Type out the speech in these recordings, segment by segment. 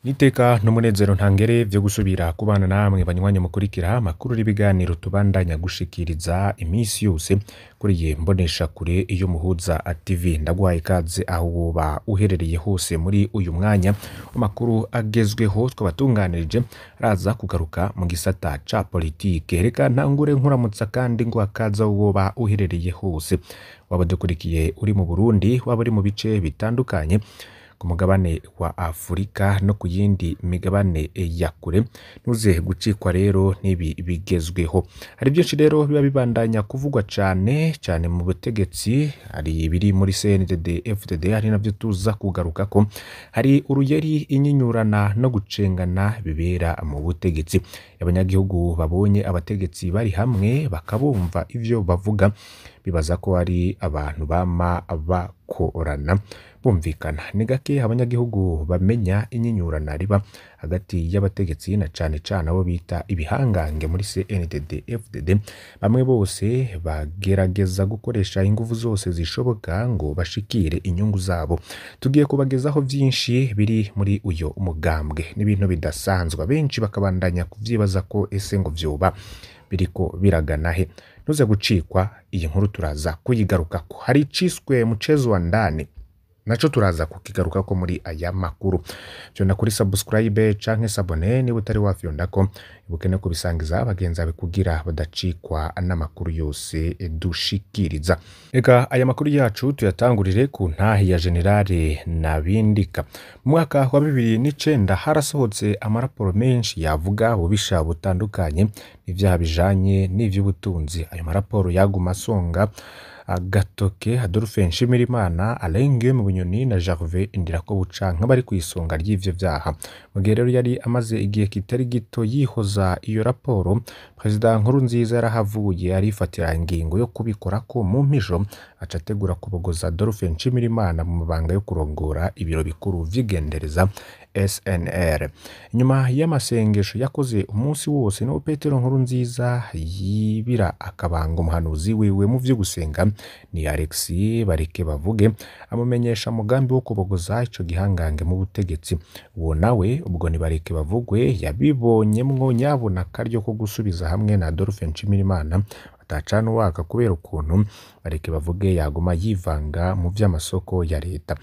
Niteka n'umunezero ntangere vyo gusubira kubana namwe banywanyi mukurikira amakuru n'ibiganiro tubandanya gushikiriza imisi yose kuri iyi mbonesha kure iyo Muhuza TV. Ndaguhaye ikaze aho woba uherereye hose muri uyu mwanya amakuru agezweho twabatunganirije araza kugaruka mu gisata ca politike. Reka ntangure nkuramutsa kandi nguha ikaze aho woba uherereye hose, waba dukurikiye uri mu Burundi, waba uri mu bice bitandukanye ku mugabane wa Afurika no ku yindi migabane ya kure, ntuze gucikwa rero n'ibi bigezweho. Hari byinshi rero biba bibandanya kuvugwa cane cane mu butegetsi, hari ibiri muri CNDD FDD, hari navyo tuza kugarukako, hari uruyeri, inyinyurana no gucengana bibera mu butegetsi. Abanyagihugu babonye abategetsi bari hamwe bakabumva ivyo bavuga, bibaza ko ari abantu bama bakorana bumvikana. Ni gake abanyagihugu bamenya inyinyurana riba hagati y'abategetsi na cane cane abo bita ibihangange muri CNDD FDD. Bamwe bose bagerageza gukoresha inguvu zose zishoboka ngo bashikire inyungu zabo. Tugiye kubagezaho vyinshi biri muri uyo mugambwe, n'ibintu bidasanzwe, benshi bakabandanya kuvyibaza ko ese ngo vyoba biriko biragana he. Ntuze gucikwa iyi nkuru, turaza kuyigarukako. Hari iciswe mchezo wa ndani, naco turaza kukigarukako muri aya makuru. Fyonda kuri subscribe canke s'abonner niba utari wafyondako, ibuke no kubisangiza bagenzi bawe kugira badacikwa n'amakuru yose dushikiriza. Reka aya makuru yacu tuyatangurire ku ntahe ya Generale Nabindika. Mu mwaka wa 2009 harasohotse amaraporo menshi yavuga ububisha butandukanye n'ivyaha bijanye n'ivy'ubutunzi. Ayo maraporo yaguma asonga agatoke Adolphe Nshimirimana, Alain Guillaume Bunyoni na Gervais Ndirakobuca nk'abari kw'isonga ry'ivyo vyaha. Mu gihe rero yari amaze igihe kitari gito yihoza iyo raporo, Perezida Nkurunziza yarahavuye arifatira ingingo yo kubikorako mu mpisho, aca ategura kubogoza Adolphe Nshimirimana mu mabanga yo kurongora ibiro bikuru vy'igendereza SNR. Inyuma y'amasengesho yakoze umunsi wose, niho Petero Nkurunziza yibira akabanga umuhanuzi wiwe mu vyo gusenga ni Alexis Bareke Bavuge, amumenyesha umugambi wo kubogoza ico gihangange mu butegetsi. Uwo nawe ubwo ni Bareke Bavugwe yabibonyemwo nyabona akaryo ko gusubiza hamwe na Adolphe Nshimirimana atacana uwaka kubera ukuntu Bareke Bavuge yaguma yivanga mu vy'amasoko ya leta.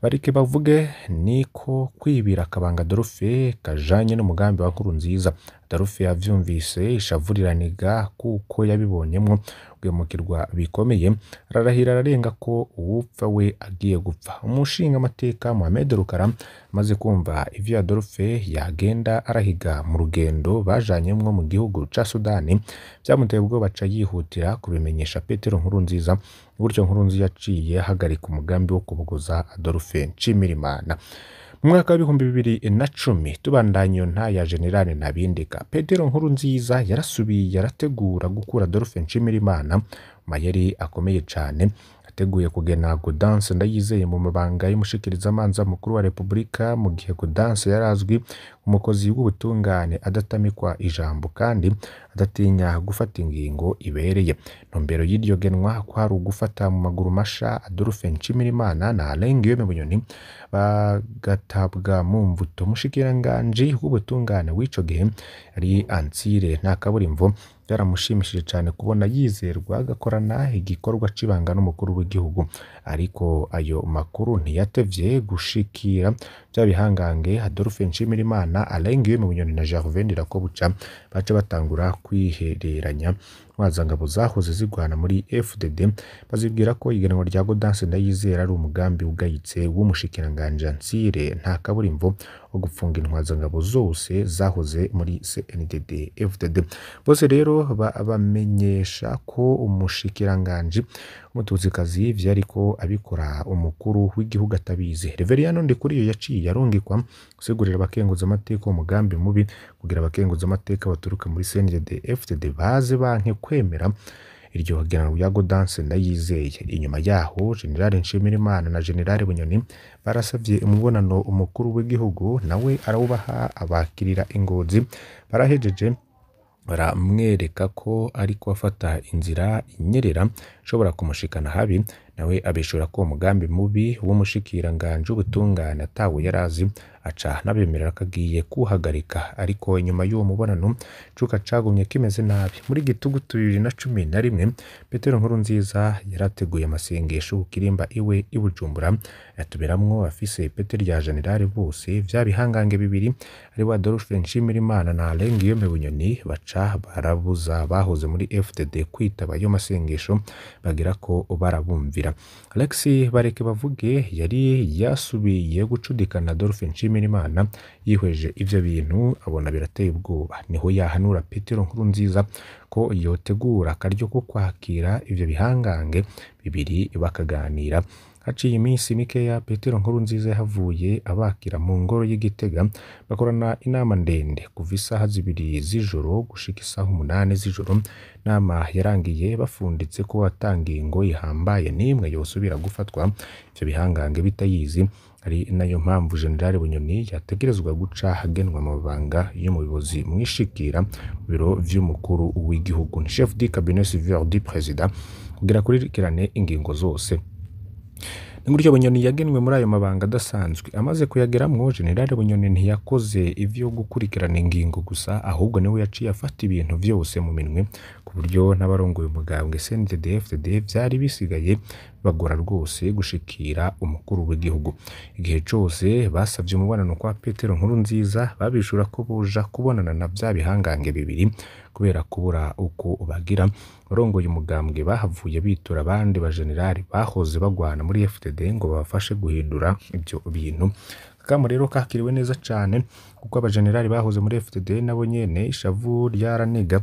Bareke Bavuge niko kwibira akabanga Adolphe kajanye n'umugambi wa Nkurunziza. Adolphe yavyumvise ishavuriraniga kuko yabibonyemwo guhemukirwa bikomeye, ararahira ararenga ko uwupfa we agiye gupfa. Umushinga amateka Mohamed Rukara amaze kumva ivyo Adolphe yagenda arahiga mu rugendo bajanyemwo mu gihugu ca Sudani, vyamuteye ubwoba aca yihutira kubimenyesha Petero Nkurunziza. Gutyo Nkurunziza yaciye ahagarika umugambi wo kubogoza Adolphe Nshimirimana. Mu mwaka wa 2010, tubandanya iyo nta ya Generale Ntabindika, Petero Nkurunziza yarasubiye yarategura gukura Adolphe Nshimirimana mayeri akomeye cane, ateguye kugena Gaudence Ndayizeye mu mabanga y'umushikirizamanza mukuru wa Repubulika, mu gihe Gaudence yarazwi umukozi w'ubutungane adatamikwa ijambo kandi adatinya gufata ingingo ibereye. Ntumbero y'iryo genwa kwari ugufata mu maguru masha Adolphe Nshimirimana na Alain Guillaume Bunyoni bagatabwa mu mvuto. Umushikiranganji w'ubutungane w'ico gihe yari Ansire Ntakaburimvo, byaramushimishije cane kubona yizerwa agakorana igikorwa c'ibanga n'umukuru w'igihugu, ariko ayo makuru ntiyatevye gushikira vya bihangange Adolphe Nshimirimana, Alain Guillaume Bunyoni na Gervais Ndirakobuca, baca batangura kwihereranya ntwazangabo zahoze zigwana muri FDD, bazibwira ko igenwa rya Gaudence Ndayizera ari umugambi ugayitse w'umushikiranganji Ansire Ntakaburimvo wo gupfunga intwazangabo zose zahoze muri CNDD FDD. Bose rero bamenyesha ko umushikiranganji w'umututsikazi vyariko abikora umukuru w'igihugu atabizi. Reveriyano Ndikuriyo yaciye arungikwa gusigurira abakenguza amateka umugambi mubi, kugira abakenguza amateka baturuka muri CNDD FDD baze banke kwemera iryo genwa rya Gaudence Ndayizeye. Inyuma yaho General Nshimirimana na General Bunyoni barasavye umubonano umukuru w'igihugu, nawe arawubaha, abakirira ingozi. Barahejeje baramwereka ko ariko afata inzira inyerera. ishobora kumushikana habi, nawe abishura ko umugambi mubi w'umushikiranganje w'ubutungane atawe yarazi, aca n'abemerera ko agiye kuhagarika. Ariko inyuma y'uwo mubonano icuka cagumye kimeze nabi. Muri gitugutu 2011 Petero Nkurunziza yarateguye amasengesho ku kirimba iwe i Bujumbura, yatumiramwo afise ipete rya generale bose vya bihangange bibiri ari we Adolphe Nshimirimana na Alain Guillaume Bunyoni, baca barabuza bahoze muri FDD kwitaba ayo masengesho bagira ko barabumvira. Alex Bareke Bavuge yari yasubiye gucudikana Adolphe Nshimirimana, yihweje ivyo bintu abona birateye ubwoba, niho yahanura Petero Nkurunziza ko yotegura akaryo ko kwakira ivyo bihangange bibiri bakaganira. Haciye iminsi mikeya Petero Nkurunziza yahavuye abakira mu ngoro y'Igitega, bakorana inama ndende kuva isaha 2 z'ijoro gushika isaha 8 z'ijoro. Inama yarangiye bafunditse ko ata ngingo ihambaye n'imwe yosubira gufatwa ivyo bihangange bitayizi, ari nayo mpamvu General Bunyoni yategerezwa guca hagenwa amabanga y'umuyobozi mwishikira mu biro vy'umukuru w'igihugu, chef du cabinet civil du président, kugira akurikirane ingingo zose. Ni gutyo Bunyoni yagenwe muri ayo mabanga adasanzwe. Amaze kuyageramwo, General Bunyoni ntiyakoze ivyo gukurikirana ingingo gusa, ahubwo niwe yaciye afata ibintu vyose mu minwe, ku buryo n'abarongoye umugambwe CNDD-FDD vyari bisigaye bagora rwose gushikira umukuru w'igihugu. Igihe cose basavye umubonano kwa Petero Nkurunziza, babishura ko boja kubonana na vya bihangange bibiri kubera kubura uko bagira. Abarongoye umugambwe bahavuye bitura abandi bajenerali bahoze bagwana muri FDD ngo babafashe guhindura ivyo bintu. Akamo rero kakiriwe neza cane, kuko abajenerali bahoze muri FDD nabo nyene ishavu ryaraniga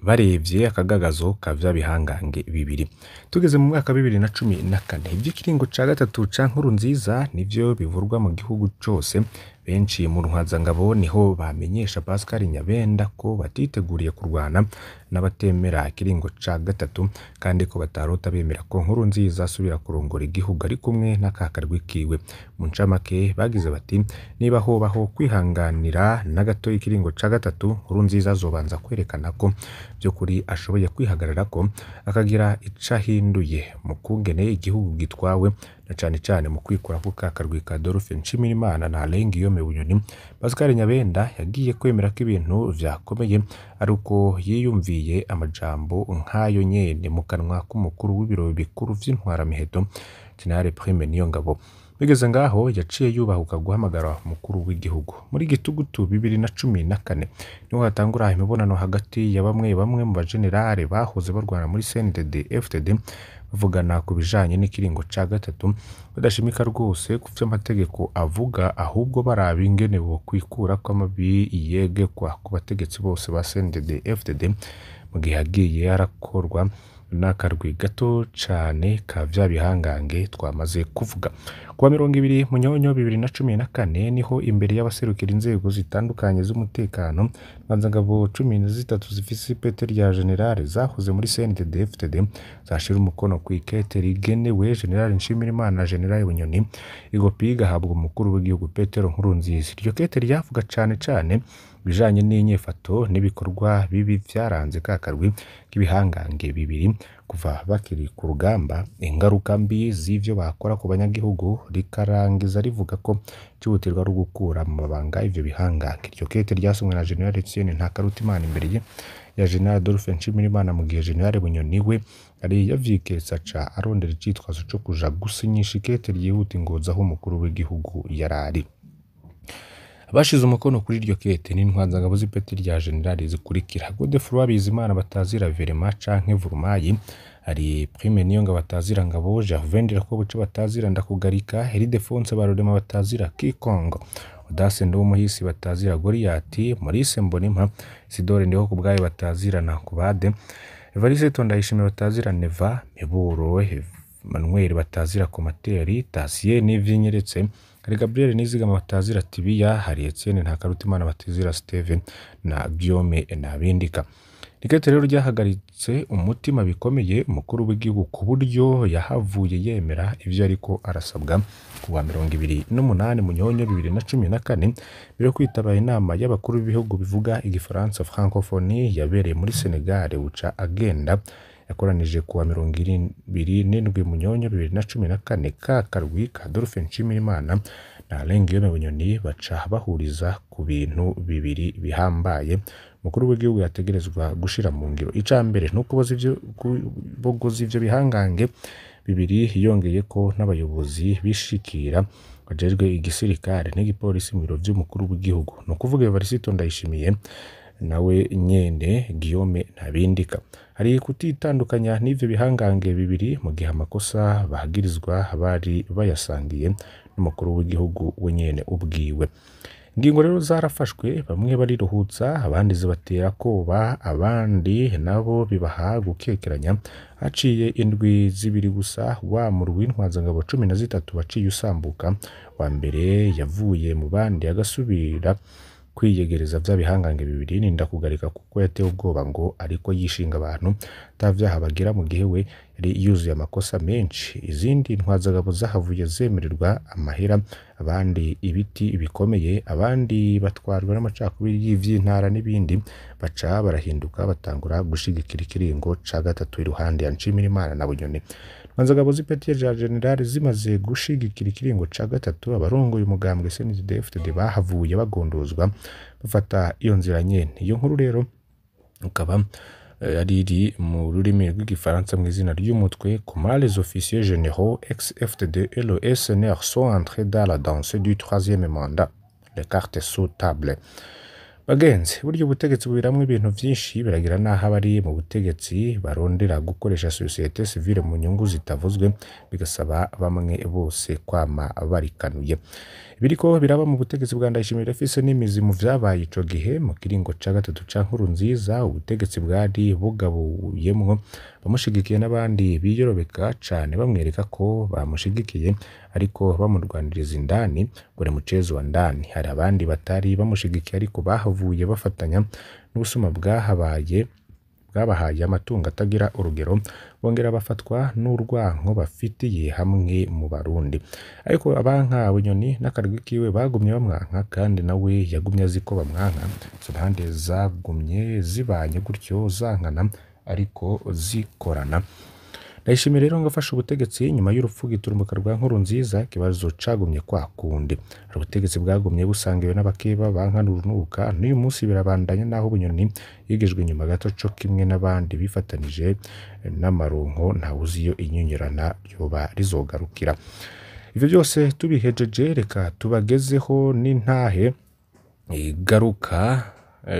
barevye akagagazo ka vya bihangange bibiri. Tugeze mu mwaka 2014, ivy'ikiringo ca gatatu ca Nkurunziza nivyo bivurwa mu gihugu cose. Benshi mu ntwazangabo niho bamenyesha Pascal Nyabenda ko batiteguriye kurwana n'abatemera ikiringo ca gatatu, kandi ko batarota bemera ko Nkurunziza asubira kurongora igihugu ari kumwe n'akakarwi kiwe. Mu ncamake bagize bati: niba hobaho kwihanganira na gato ikiringo ca gatatu, Nkurunziza azobanza kwerekana ko vy'ukuri ashoboye kwihagararako, akagira ico ahinduye mu kungene igihugu gitwawe, na cane cane mu kwikura ku kakarwi ka Adolphe Nshimirimana na Alain Guillaume Bunyoni. Pascal Nyabenda yagiye kwemera ko ibintu vyakomeye ari uko yiyumviye amajambo nk'ayo nyene mu kanwa k'umukuru w'ibiro bikuru vy'intwaramiheto General Prime Niyongabo. Bigeze ngaho yaciye yubahuka guhamagara umukuru w'igihugu. Muri gitugutu 2014 niho hatangura imibonano hagati ya bamwe bamwe mu bajenerale bahoze barwana muri CNDD FDD, bavugana ku bijanye n'ikiringo ca gatatu, badashimika rwose ku vy'amategeko avuga, ahubwo baraba ingene bokwikura ko amabi yegekwa ku bategetsi bose ba CNDD FDD, mu gihe hagiye harakorwa n'akarwi gato cane ka vya bihangange twamaze kuvuga. Kuwa 20 Munyonyo 2014 niho imbere y'abaserukira inzego zitandukanye z'umutekano, Mbanzangabo 13 zifise ipete rya generale zahoze muri CNDD FDD zashira umukono kw'ikete rigenewe General Nshimirimana na General Bunyoni, igopi igahabwa umukuru w'igihugu Petero Nkurunziza. Iryo kete ryavuga cane cane ibijanye n'inyifato n'ibikorwa bibi vyaranze ka karwi k'ibihangange bibiri kuva bakiri ku rugamba, ingaruka mbi z'ivyo bakora ku banyagihugu, rikarangiza rivuga ko icihutirwa ari ugukura mu mabanga ivyo bihangange. Iryo kete ryasomwe na General Etienne Ntakarutimana imbere ya General Adolphe Nshimirimana, mu gihe General Bunyoni we yari yavyiketse aca arondera icitwazo co kuja gusinyisha ikete ryihuta ingozi aho umukuru w'igihugu yarari. Abashize umukono kuri iryo kete ni intwazangabo z'ipeti rya generali zikurikira: Godefroid Bizimana batazira Verema canke Vurumayi, hari Prime Niyonga batazira Ngabo, Gervais Ndirakobuca batazira Ndakugarika, Ildefonse Barorema batazira Kikongo, Audace Nduwumuhisi batazira Goliyati, Maurice Mbonimpa, Isidore Ndihokubwayo batazira Ntakubade, Evariste Ndayishimiye batazira Neva, Miburo Emmanuel batazira Komateri, Tasie Nivyinyeretse, hari Gabriel Nizigama batazira Tibiya, hari Etienne Ntakarutimana batazira Steven na Guillaume Nabindika. Rikete rero ryahagaritse umutima bikomeye umukuru w'igihugu ku buryo yahavuye yemera ivyo ariko arasabwa kuwa 28 Munyonyo 2014 mbere yo kwitaba inama y'abakuru b'ibihugu bivuga igifaransa Francophonie yabereye muri Senegal, buca agenda Yakoranije kuwa 27 Munyonyo 2014 ka karwi ka Adolphe Nshimirimana na Alain Guillaume Bunyoni baca bahuriza ku bintu bibiri bihambaye mukuru w'igihugu yategerezwa gushira mu ngiro. Ica mbere nuko bogoza ivyo bihangange bibiri, yongeye ko n'abayobozi bishikira bajejwe igisirikare n'igipolisi mu biro vy'umukuru w'igihugu, ni ukuvuga Evariste Ndayishimiye nawe nyene Guillaume Ntabindika. Hari kutitandukanya n'ivyo bihangange bibiri mu gihe amakosa bahagirizwa bari bayasangiye n'umukuru w'igihugu we nyene ubwiwe. Ingingo rero zarafashwe, bamwe bariruhutsa, abandi zibatera koba, abandi nabo bibaha gukekeranya. Haciye indwi zibiri gusa wa murwi w'intwazangabo 13 waciye usambuka, wa mbere yavuye mu bandi agasubira kwiyegereza vya bihangange bibiri ninda kugarika kuko yatewe ubwoba ngo ariko yishinga abantu atavyaha bagira mu gihe we yari yuzuye amakosa menshi. Izindi ntwazagabo zahavuye zemererwa amahera, abandi ibiti bikomeye, abandi batwarwa n'amacakubiri y'ivy'intara n'ibindi, baca barahinduka batangura gushigikira ikiringo ca gatatu iruhande ya Nshimirimana na Bunyoni. Ntwazagabo z'ipeti rya general zimaze gushigikira ikiringo ca gatatu, abarongoye umugambwe CNDD-FDD bahavuye bagondozwa bafata iyo nzira nyene. Iyo nkuru rero ukaba yari iri mu rurimi rw'igifaransa mu izina ry'umutwe Comment les officiers généraux ex-FDD et le SNR sont entrés dans la danse du troisième mandat, les cartes sous table. Bagenzi, burya ubutegetsi bubiramwo ibintu vyinshi, biragira n'aho abari mu butegetsi barondera gukoresha société civile mu nyungu zitavuzwe, bigasaba bamwe bose kwama barikanuye. Ibiriko biraba mu butegetsi bwa Ndayishimiye birafise n'imizi mu vyabaye ico gihe mu kiringo ca gatatu ca Nkurunziza. Ubutegetsi bwari bugabuyemwo bamushigikiye n'abandi biyorobeka cane bamwereka ko bamushigikiye ariko bamurwaniriza indani ngo ni muchezo wa ndani. Hari abandi batari bamushigikiye ariko bahavuye bafatanya n'ubusuma bwahabaye bwabahaye amatungo atagira urugero, bongera bafatwa n'urwanko bafitiye hamwe mu Barundi. Ariko abanka Bunyoni n'akarwi kiwe bagumye bamwanka, kandi nawe yagumye azi ko bamwanka. Izo mpande zagumye zibanye gutyo zankana ariko zikorana. Ndayishimiye rero ngo afashe ubutegetsi nyuma y'urupfu giturumbuka rwa Nkurunziza, ikibazo cagumye kwa kundi. Hari ubutegetsi bwagumye busangiwe n'abakeba bankana urunuka, n'uyu munsi birabandanya naho Bunyoni yigijwe inyuma gato co kimwe n'abandi bifatanije n'amaronko, ntawuzi iyo inyinyurana ryoba rizogarukira. Ivyo byose tubihejeje, reka tubagezeho n'intahe igaruka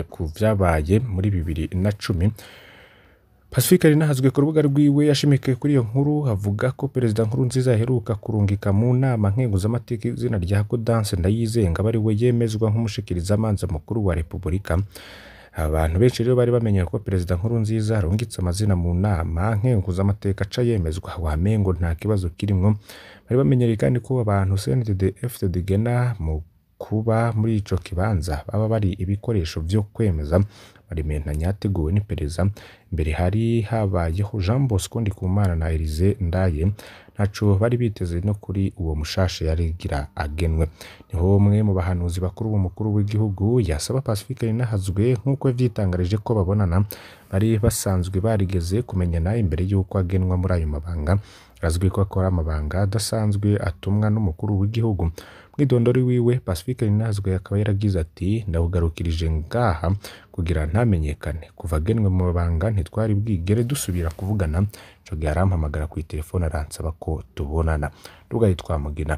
ku vyabaye muri 2010. Pacifique Rinahazwe ku rubuga rwiwe yashimikiye kuri iyo nkuru, avuga ko Perezida Nkurunziza yaheruka kurungika mu nama nkenguzamateka izina rya Gaudence Ndayizeye ngo abe ari we yemezwa nk'umushikirizamanza mukuru wa Repubulika. Abantu benshi rero bari bamenye ko Perezida Nkurunziza arungitse amazina mu nama nkenguzamateka aca yemezwa, wamengo nta kibazo kirimwo. Bari bamenyereye kandi ko abantu CNDD-FDD igena mu kuba muri ico kibanza baba bari ibikoresho vyo kwemeza marimentanya yateguwe n'iperereza. Mbere hari habayeho Jean Bosco Ndikumana na Elysée Ndaye, ntaco bari biteze no kuri uwo mushasha yarigira agenwe. Niho umwe mu bahanuzi bakuru b'umukuru w'igihugu yasaba Pacifique Rinahazwe nk'uko vyitangarije ko babonana, bari basanzwe barigeze kumenyana imbere y'uko agenwa muri ayo mabanga. Azwi ko akora amabanga adasanzwe atumwa n'umukuru w'igihugu. Mwidondori wiwe Pacifique Rinahazwe akaba yaragize ati: ndawugarukirije ngaha kugira ntamenyekane, kuva agenwe mu mabanga ntitwari bwigere dusubira kuvugana. Ico gihe arampamagara kuri telefone aransaba ko tubonana. Ndugaye twamugina.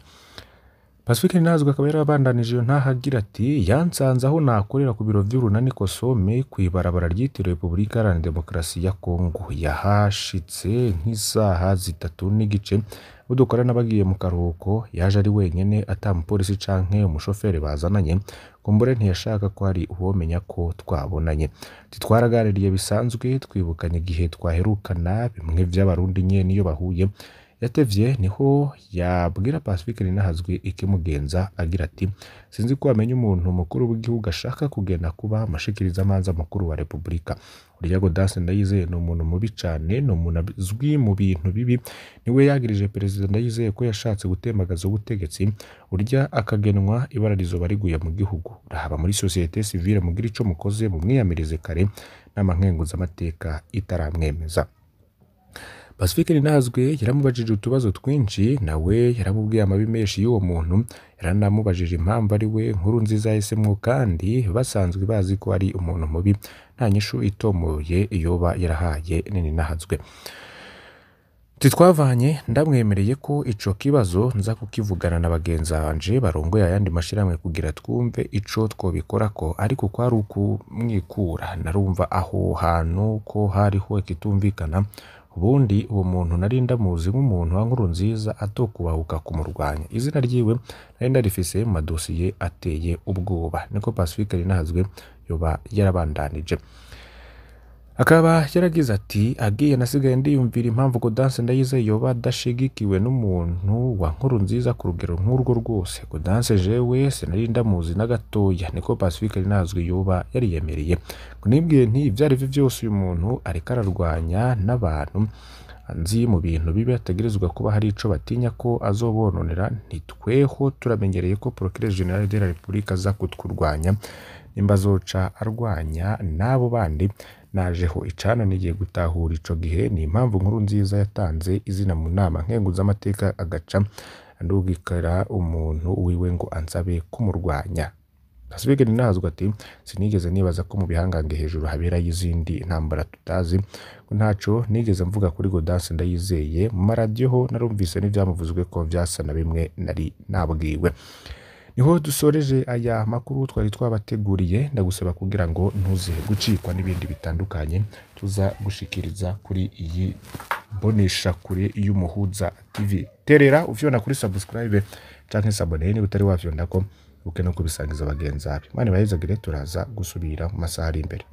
Pacifique Rinahazwe akaba yarabandanije iyo ntaha agira ati: yansanze aho nakorera ku biro vy'urunani Kosome kw'ibarabara ryitiriwe Repubulika Iharanira Demokarasi ya Kongo. Yahashitse nk'isaha 3:15 abo dukorana bagiye mu karuhuko, yaje ari wenyene ata mupolisi canke umushoferi bazananye. Kumbure ntiyashaka ko hari uwomenya ko twabonanye. Twaraganiriye bisanzwe, twibukanye igihe twaherukana, bimwe vy'abarundi nyene iyo bahuye. Yatevye niho yabwira Pacifique Rinahazwe ikimugenza agira ati: sinzi ko wamenya umuntu mukuru w'igihugu ashaka kugena kuba amashikirizamanza mukuru wa Repubulika. Urya Gaudence Ndayizeye ni umuntu mubi cane, ni umuntu azwi mu bintu bibi, niwe yagirije Perezida Ndayizeye ko yashatse gutembagaza ubutegetsi, urya akagenwa ibara rizoba riguye mu gihugu. Rahaba muri société civile mugira ico mukoze mumwiyamirize kare, nama nkenguzamateka itaramwemeza. Pacifique Nininahazwe yaramubajije utubazo twinshi, nawe yaramubwiye amabi menshi y'uwo muntu, yaranamubajije impamvu ari we Nkurunziza yahisemwo kandi basanzwe bazi ko ari umuntu mubi, nta nyishu itomoye yoba yarahaye Nininahazwe. Twavanye ndamwemereye ko ico kibazo nza kukivugana na bagenzi banje barongoye ayandi mashirahamwe kugira twumve ico twobikorako, ariko kwari ukumwikura. Narumva aho hantu ko hariho ikitumvikana. Ubundi uwo muntu nari ndamuzi nk'umuntu wa Nkurunziza atokubahuka kumurwanya. Izina ryiwe nari ndarifise mu madosiye ateye ubwoba. Niko Pacifique Nininahazwe yoba yarabandanije. Akaba yaragize ati agiye nasigaye ndiyumvira impamvu Gaudence Ndayizeye yoba adashigikiwe n'umuntu wa Nkurunziza ku rugero nk'urwo rwose. Gaudence jewe sinari ndamuzi na gatoya, niko Pacifique Nininahazwe yoba yariyemereye. Nibwiye nti ivyo arivyo vyose uyu muntu ariko ararwanya n'abantu nzi mu bintu bibi ategerezwa kuba hari ico batinya ko azobononera. Ntitweho turamenyereye ko Procureur General de la République aza kutkurwanya, nimba azoca arwanya n'abo bandi najeho. Icananiye gutahura ico gihe ni impamvu Nkurunziza yatanze izina mu nama nkenguzamateka agaca andugikira umuntu wiwe ngo ansabe kumurwanya. Pacifique Nininahazwe ati sinigeze nibaza ko mu bihangange hejuru haberayo izindi ntambara tutazi, ngo ntaco nigeze mvuga kuri Gaudence Ndayizeye. Mu maradiyo ho narumvise n'ivyamuvuzwe ko vyasa na bimwe nari nabwiwe. Niho dusoreje aya makuru twari twabateguriye. Ndagusaba kugira ngo ntuze gucikwa n'ibindi bitandukanye tuza gushikiriza kuri iyi mbonesha kure y'Umuhuza TV. Terera ufyonda kuri subscribe canke s'abonner niba utari wafyondako, uke no kubisangiza bagenzi bawe. Imana ibahezagire, turaza gusubira mu masaha ari imbere.